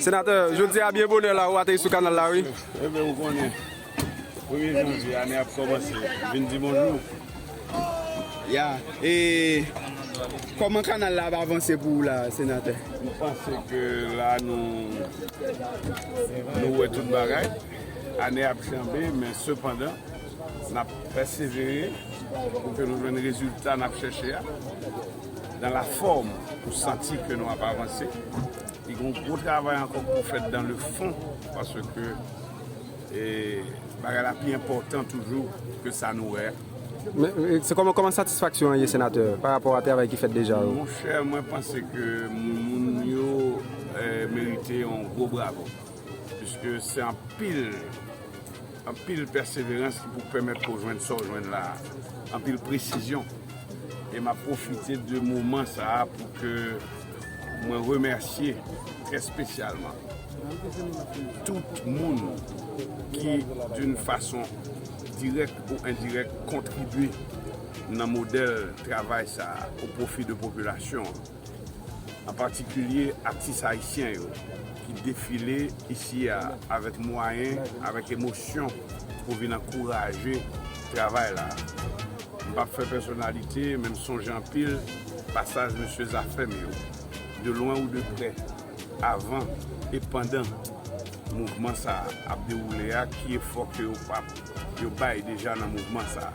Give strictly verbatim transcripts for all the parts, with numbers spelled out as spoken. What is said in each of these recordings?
Senatè, jodi a byen bonè la, ou ateri sou kanal la, wi. Ebyen, ou konnen, premye janvye, ane ap kòmanse. Vin di bonjou. Ya, e kòman kanal la ap avanse pou ou la, senatè? M panse ke la, nou, nou wè tout bagay. Ane ap janbe, men sepandan, n ap pèsevere pou ke nou jwenn rezilta n ap chèche a. Dans la forme, ou santi ke nou ap avanse. Li gen yon gwo travay ankò pou fèt dans le fond, paske, e, bagay la pi enpòtan toujou ke sa nou wè a. Men, e, se kòman, kòman satisfaksyon an ye, senatè, pa rapò a travay ki fèt deja yo? Monchè, mwen panse ke moun yo, e, merite yon gwo bravo, piske se anpil, anpil pèseverans ki pou pèmèt ke w jwenn sa w jwenn la a. Anpil presizyon. E m ap pwofite de moman sa a pou ke mwen remèsye trè espesyalman tout moun ki, d'une façon directe ou indirecte, kontribye nan modèl travay sa a o pwofi de popilasyon an. An patikilye atis ayisyen yo ki defile isi a avèk mwayen, avèk emosyon pou vin ankouraje travay la. M p ap fè pèsonalite, men m sonje anpil pasaj mesye Zafèm yo, de lwen ou de prè, avan e pandan mouvman sa a ap dewoule a, ki efò ke yo p ap, yo bay deja nan mouvman sa a.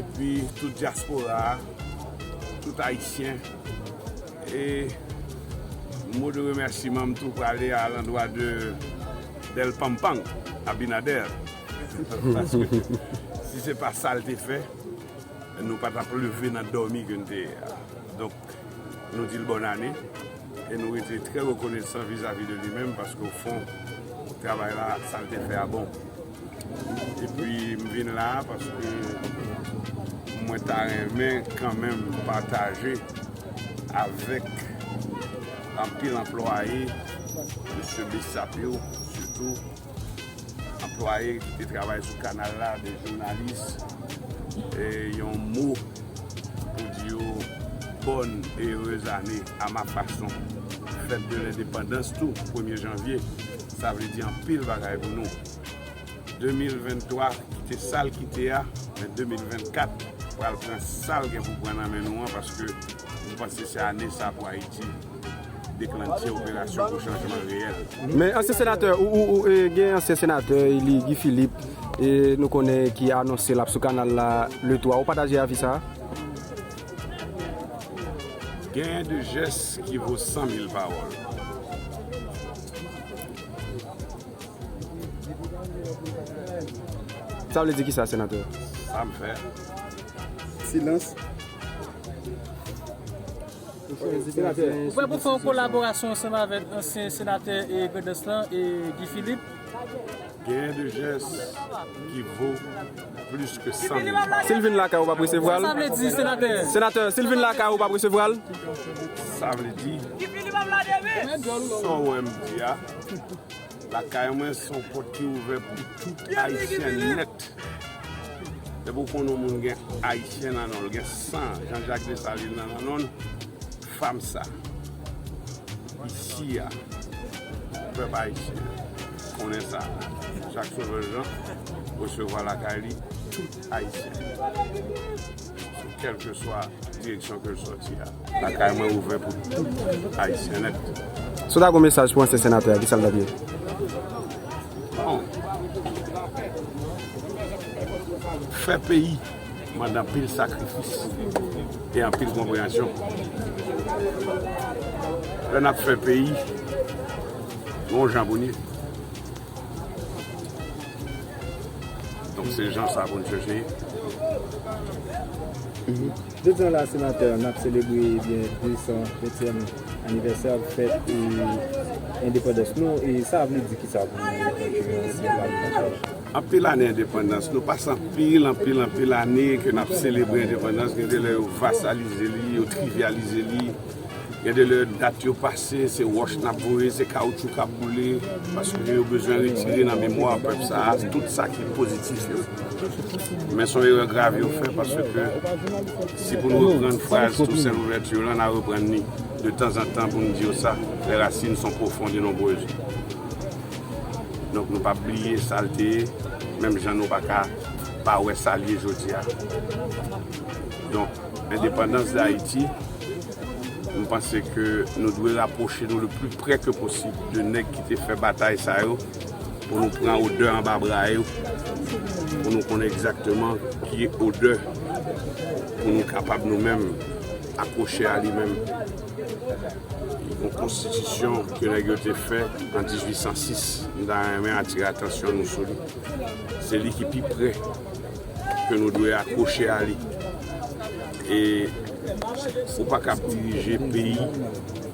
Epi tout dyaspora a, tout ayisyen, e mo de remèsiman m tou prale a landwa de Del Pampang, Abinader. Paske si se pa sa l te fè, nou pa t ap leve nan dòmi ke n te ye a. Donk, nou di l bòn ane e nou rete trè rekonesan vizavi de li menm, paske o fon, travay la, sa l te fè a bon. Epi m vin la a paske mwen ta renmen kanmenm pataje avèk anpil anplwaye, mesye Bessap yo, sitou, anplwaye ki te travay sou kanal la, de jounalis, e yon mo pou di yo bòn e erez ane a ma fason. Fèt de lendepandans tou, premye janvye, sa vle di anpil bagay pou nou. De mil venntwa kite sa l kite a, men de mil vennkat pral pran sa l gen pou pran nan men nou an, paske m panse se ane sa pou Ayiti deklantye operasyon pou chanjman reyèl. Men ansyen senatè, ou, ou, ou, e, gen ansyen senatè, eli Guy Philippe, e nou konnen ki anonse l ap sou kanal la le twa. Ou pataje avi sa a? Gen de jès ki vo san mil pawòl. Sa vle di kisa, senatè? Sa m fè. Silans. Ou prè pou fè yon kolaborasyon ansanm avèk ansyen senatè e Grandans lan, e Guy Philippe? Genyen de jès ki vo plis ke san mil pawòl. Si l vin lakay ou p ap resevwa l? Sa vle di, senatè? Senatè, si l vin lakay ou p ap resevwa l? Sa vle di, sa w wè m di a, lakay mwen se yon pòt ki ouvè pou tout Ayisyen nèt. Depi w konn yon moun gen Ayisyen nan non l, gen san Jean Jacques Dessalines nan non l, FAMSA, isi a, pèp ayisyen, konnen sa. Jacques Sauveur Jean resevwa lakay li tout Ayisyen, kèlkeswa direksyon ke l sòti a. Lakay mwen ouvè pou tout Ayisyen nèt. Si w ta gen yon mesaj pou ansyen senatè a, kisa l t ap ye? Bon. Fè peyi mande anpil sakrifis e anpil konpreyansyon. Lè n ap fè peyi, gon jan pou n ye. Donk, se jan sa pou n chèche ye. Jodi a la, senatè, n ap selebre, ebyen, de san ventyèm anivèsè fèt, e, endepandans nou. E sa vle di kisa pou nou, antanke ansyen palmantè? Anpil ane endepandans. Nou pase anpil, anpil, anpil ane ke n ap selebre endepandans. Gen de lè yo vasalize li, yo trivyalize li. Gen de lè dat yo pase, se wòch n ap voye, se kawoutchou k ap boule, paske yo bezwen retire nan memwa pèp sa a tout sa ki pozitif yo. Men se yon erè grav yo fè, paske si pou nou reprann fraz Toussaint Louverture lan, n a reprann li de tanzantan pou n di yo sa, les racines sont profondes et nombreuses. Donk nou p ap bliye sa l te ye, menm jan nou pa ka pa wè sa l ye jodi a. Donk, endepandans Dayiti, m panse ke nou dwe rapwoche nou le plus près que possible de nèg ki te fè batay sa yo, pou nou pran odè anba bra yo, pou nou konnen egzakteman ki odè pou nou kapab nou menm akwoche a li menm. Yon konstitisyon ke nèg yo te fè an dizuit san sis, m ta renmen atire atansyon nou sou li. Se li ki pi pre ke nou dwe akwoche a li. E ou pa kab dirije peyi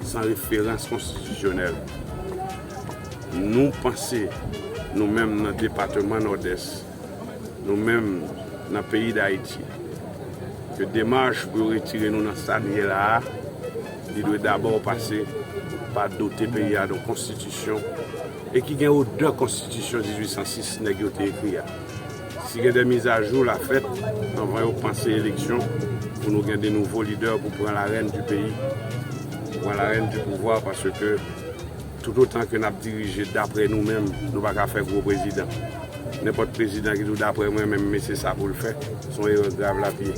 san referans konstitisyonèl. Nou panse, nou menm nan depatman Nòdès, nou menm nan peyi Dayiti, ke demach pou yo retire nou nan sa n ye la a, li dwe dabò pase pa dote peyi a de yon konstitisyon e ki gen odè konstitisyon dizuit san sis nèg yo te ekri a. Si gen de mizajou la fèt anvan yo panse eleksyon pou nou gen de nouvo lidè pou pran larèn di peyi, pran larèn di pouvwa, paske toutotan ke n ap dirije daprè nou menm, nou pa ka fè gwo prezidan. Nenpòt prezidan ki di w daprè mwen menm, men se sa pou l fè, se yon erè grav l ap ye.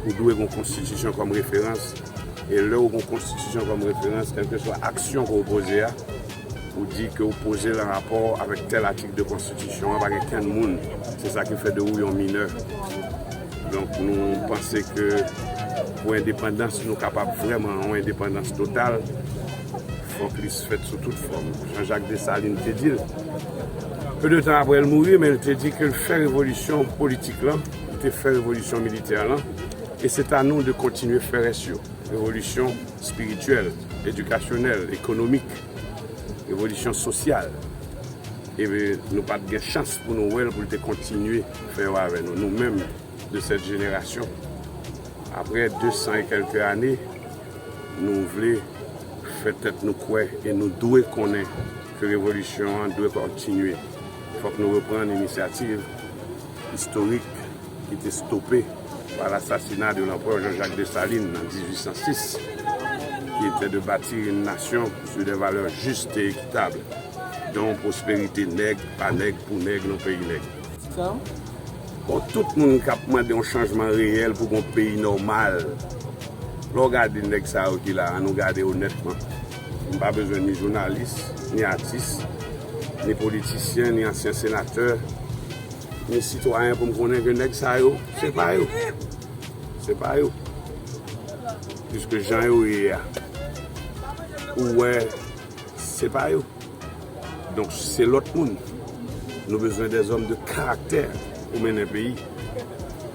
Ou dwe gen yon konstitisyon kòm referans, e lè w gen yon konstitisyon kòm referans, kèlkeswa aksyon ke w poze a, ou di ke w poze l an rapò avèk tèl atik de konstitisyon an, pa gen kenn moun. Se sa ki fè de ou yon minè. Donk, nou panse ke pou endepandans, nou kapab vrèman yon endepandans total, fòk li fèt sou tout fòm. Jean-Jacques Dessalines te di l, pe de tan apre l mouri, men l te di ke l fè revolisyon politik lan, li te fè revolisyon militè lan, e se ta nou de kontinye fè rès yo. Revolisyon espirityèl, edikasyonèl, ekonomik, revolisyon sosyal. E nou pa t gen chans pou nou wè l pou l te kontinye fè yo avè nou. Nou menm, de cette génération, après deux cents et quelques années, nou vle fè tèt nou kwè e nou dwe konnen ke revolisyon an dwe kontinye. Fòk nou reprann inisyativ istorik ki te stope par l'assassinat de l'empereur Jean-Jacques Dessalines en dix-huit cent six, qui était de bâtir une nation sur des valeurs justes et équitables, dont prospérité nèg, pa nèg, pou nèg, nan peyi nèg. Bon, tout moun k ap mande yon chanjman reyèl pou yon peyi nòmal. Lè w gade nèg sa yo ki la a, nou gade onètman. M pa bezwen ni jounalis, ni atis, ni politisyen, ni ansyen senatè, ni sitwayen pou m konnen ke nèg sa yo, se pa yo. Se pa yo. Piske jan yo ye a, ou wè, se pa yo. Donk, se lòt moun. Nou bezwen dèzòm de karaktè pou mennen peyi.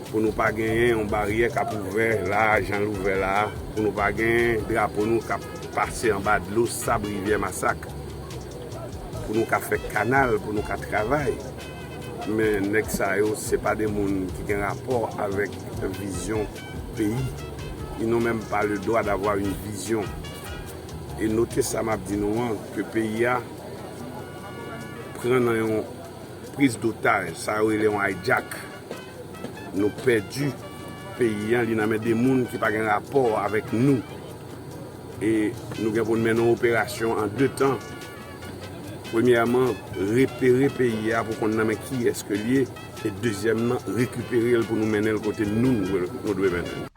Pou nou pa genyen yon baryè k ap ouvè la, jan l ouvè la a. Pou nou pa genyen drapo nou k ap pase anba dlo sab rivyè Masak. Pou nou ka fè kanal, pou nou ka travay. Men nèg sa yo, se pa de moun ki gen rapò avèk vizyon peyi. Ils n'ont même pas le droit d'avoir une vision. E note sa m ap di nou an, ke peyi a pran nan yon priz dotaj, sa yo rele yon hijack. Nou pèdi peyi an, li nan men de moun ki pa gen rapò avèk nou. E nou gen pou n mennen yon operasyon an de tan. Premyèman, repere peyi a pou konn nan men kiyès ke l ye, e dezyèmman, rekipere l pou nou mennen l kote nou, nou, nou dwe mennen l.